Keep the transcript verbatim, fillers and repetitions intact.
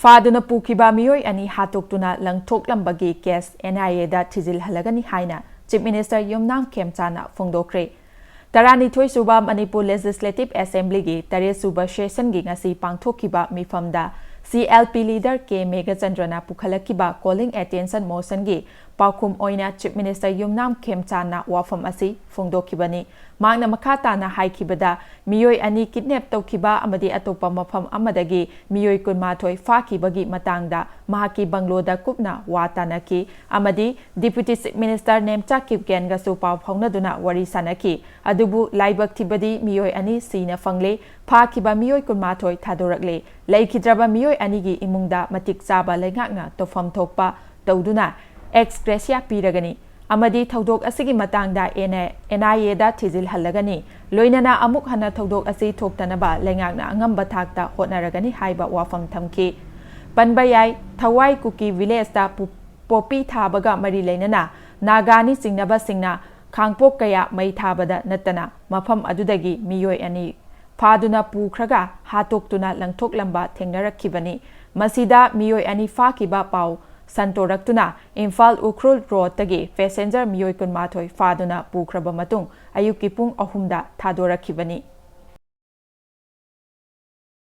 ꯐꯥꯗꯨꯅ ꯄꯨꯈꯤꯕ ꯃꯤꯑꯣꯏ ꯑꯅꯤ ꯍꯥꯠꯇꯣꯛꯇꯨꯅ ꯂꯪꯊꯣꯛꯂꯝꯕꯒꯤ case and ꯑꯥꯏ ꯑꯦꯗ ꯊꯤꯖꯤꯜꯍꯜꯂꯒꯅꯤ ꯍꯥꯏꯅ ꯆꯤꯐ ꯃꯤꯅꯤꯁꯇꯔ ꯌꯨꯝꯅꯥꯝ ꯈꯦꯝꯆꯥꯅ ꯐꯣꯡꯗꯣꯛꯈ꯭ꯔꯦ꯫ ꯇꯔꯥꯅꯤꯊꯣꯏ ꯁꯨꯕ ꯃꯅꯤꯄꯨꯔ ꯂꯦꯖꯤꯁꯂꯦꯇꯤꯚ ꯑꯦꯁꯦꯝꯕ꯭ꯂꯤꯒꯤ ꯇꯔꯦꯠ ꯁꯨꯕ ꯁꯦꯁꯟꯒꯤ ꯉꯁꯤ ꯄꯥꯡꯊꯣꯛꯈꯤꯕ ꯃꯤꯐꯝꯗ ꯁꯤ ꯑꯦꯜ ꯄꯤ ꯂꯤꯗꯔ ꯀꯦ ꯃꯦꯘꯆꯟꯗ꯭ꯔꯅ ꯄꯨꯈꯠꯂꯛꯈꯤꯕ ꯀꯣꯂꯤꯡ ꯑꯦꯇꯦꯟꯁꯟ ꯃꯣꯁꯟꯒꯤ ꯄꯥꯎꯈꯨꯝ ꯑꯣꯏꯅ ꯆꯤꯐ ꯃꯤꯅꯤꯁꯇꯔ ꯌꯨꯝꯅꯥꯝ ꯈꯦꯝꯆꯥꯟꯅ ꯋꯥꯐꯝ ꯑꯁꯤ ꯐꯣꯡꯗꯣꯛꯈꯤꯕꯅꯤ꯫ ꯃꯍꯥꯛꯅ ꯃꯈꯥ ꯇꯥꯅ ꯍꯥꯏꯈꯤꯕꯗ, ꯃꯤꯑꯣꯏ ꯑꯅꯤ ꯀꯤꯗꯅꯦꯞ ꯇꯧꯈꯤꯕ ꯑꯃꯗꯤ ꯑꯇꯣꯞꯄ ꯃꯐꯝ ꯑꯃꯗꯒꯤ ꯃꯤꯑꯣꯏ ꯀꯨꯟꯃꯥꯊꯣꯏ ꯐꯥꯈꯤꯕꯒꯤ ꯃꯇꯥꯡꯗ ꯃꯍꯥꯛꯀꯤ ꯕꯪꯒ꯭ꯂꯣꯗ ꯀꯨꯞꯅ ꯋꯥ ꯇꯥꯅꯈꯤ ꯑꯃꯗꯤ ꯗꯤꯄ꯭ꯌꯨꯇꯤ ꯆꯤꯐ ꯃꯤꯅꯤꯁꯇꯔ ꯅꯦꯝꯆꯥ ꯀꯤꯞꯒꯦꯟꯒꯁꯨ ꯄꯥꯎ ꯐꯥꯎꯅꯗꯨꯅ ꯋꯥꯔꯤ ꯁꯥꯅꯈꯤ꯫ ꯑꯗꯨꯕꯨ ꯂꯥꯏꯕꯛ ꯊꯤꯕꯗꯤ ꯃꯤꯑꯣꯏ ꯑꯅꯤ ꯁꯤꯅ ꯐꯪꯂꯦ꯫ ꯐꯥꯈꯤꯕ ꯃꯤꯑꯣꯏ ꯀꯨꯟꯃꯥꯊꯣꯏ ꯊꯥꯗꯣꯔꯛꯂꯦ꯫ ꯂꯩꯈꯤꯗ꯭ꯔꯕ ꯃꯤꯑꯣꯏ ꯑꯅꯤꯒꯤ ꯏꯃꯨꯡꯗ ꯃꯇꯤꯛ ꯆꯥꯕ ꯂꯩꯉꯥꯛꯅ ꯇꯧꯐꯝ ꯊꯣꯛꯄ ꯇꯧꯗꯨꯅ ꯑꯦꯛꯁ ꯒ꯭ꯔꯦꯁꯤꯌꯥ ꯄꯤꯔꯒꯅꯤ ꯑꯃꯗꯤ ꯊꯧꯗꯣꯛ ꯑꯁꯤꯒꯤ ꯃꯇꯥꯡꯗ ꯑꯦꯟ ꯑꯥꯏ ꯑꯦꯗ ꯊꯤꯖꯤꯜꯍꯜꯂꯒꯅꯤ꯫ ꯂꯣꯏꯅꯅ ꯑꯃꯨꯛ ꯍꯟꯅ ꯊꯧꯗꯣꯛ ꯑꯁꯤ ꯊꯣꯛꯇꯅꯕ ꯂꯩꯉꯥꯛꯅ ꯑꯉꯝꯕ ꯊꯥꯛꯇ ꯍꯣꯠꯅꯔꯒꯅꯤ ꯍꯥꯏꯕ ꯋꯥꯐꯝ ꯊꯝꯈꯤ꯫ ꯄꯟꯕ ꯌꯥꯏ, ꯊꯋꯥꯏ ꯀꯨꯀꯤ ꯚꯤꯂꯦꯖꯇ ꯄꯨ-, ꯄꯣꯄꯤ ꯊꯥꯕꯒ ꯃꯔꯤ ꯂꯩꯅꯅ ꯅꯥꯒꯥꯅꯤ ꯆꯤꯡꯅꯕꯁꯤꯡꯅ ꯈꯥꯡꯄꯣꯛ ꯀꯌꯥ ꯃꯩ ꯊꯥꯕꯗ ꯅꯠꯇꯅ ꯃꯐꯝ ꯑꯗꯨꯗꯒꯤ ꯃꯤꯑꯣꯏ ꯑꯅꯤ ꯐꯥꯗꯨꯅ ꯄꯨꯈ꯭ꯔꯒ ꯍꯥꯠꯇꯣꯛꯇꯨꯅ ꯂꯪꯊꯣꯛꯂꯝꯕ ꯊꯦꯡꯅꯔꯛꯈꯤꯕꯅꯤ꯫ ꯃꯁꯤꯗ ꯃꯤꯑꯣꯏ ꯑꯅꯤ ꯐꯥꯈꯤꯕ ꯄꯥꯎ ꯁꯟꯇꯣꯔꯛꯇꯨꯅ ꯏꯝꯐꯥꯜ ꯎꯈ꯭ꯔꯨꯜ ꯔꯣꯗꯇꯒꯤ ꯄꯦꯁꯦꯟꯖꯔ ꯃꯤꯑꯣꯏ ꯀꯨꯟꯃꯥꯊꯣꯏ ꯐꯥꯗꯨꯅ ꯄꯨꯈ꯭ꯔꯕ ꯃꯇꯨꯡ ꯑꯌꯨꯛꯀꯤ ꯄꯨꯡ ꯑꯍꯨꯝꯗ ꯊꯥꯗꯣꯔꯛꯈꯤꯕꯅꯤ꯫